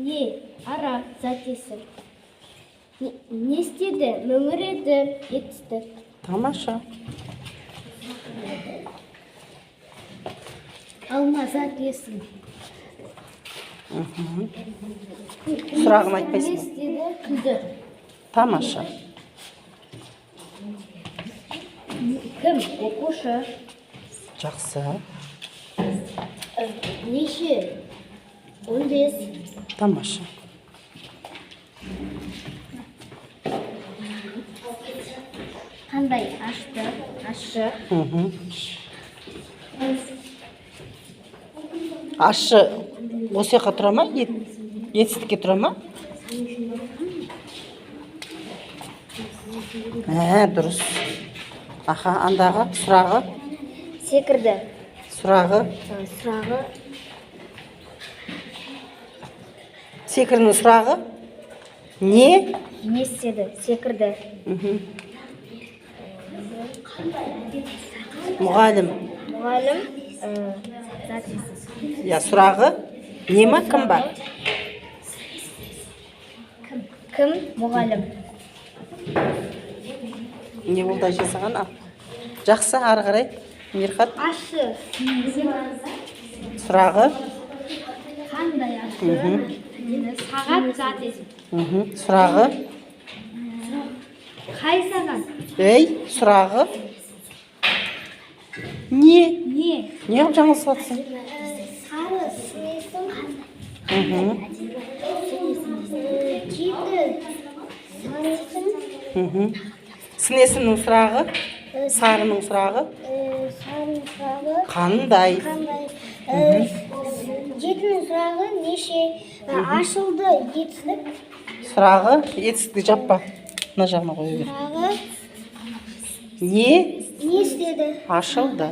Не? Ара, зат есім. Не істеді? Мөңіреді, етістік. Тамаша. Алма, зат есім. Сұрағын айтпайсың Не ба? істеді? Күлді. Тамаша. Кім? Оқушы. Жақсы. Неше? 15. Тамаша. Қандай? Ашты. Ащы. Ащы осы жаққа тұра ма? Етістікке тұра ма? Ә, дұрыс. Аха, андағы сұрағы? Секірді. Сұрағы? Сұрағы. Секірінің сұрағы? Не? Не істеді? Секірді. Мұғалім. Мұғалім, зат есім. Иә, сұрағы? Не ма, кім ба? Кім? Мұғалім. Не болды, Айша, саған? Ал. Жақсы, ары қарай. Мирхат. Ащы. Сұрағы? Қандай ащы? Сағат, зат есім. Сұрағы? Қай сағат? Ей, сұрағы? Не? Не? Не қылып жаңылысып жатсың? Сары, сын есім. Жеті, сын есім. Сын есімнің сұрағы? Сарының сұрағы? Сарының сұрағы. Қандай? Қандай? Жетінің сұрағы неше? Ашылды, етістік. Сұрағы? Етістікті жаппа. Мына жағына қоя бер. Сұрағы. Не Не істеді? ашылды?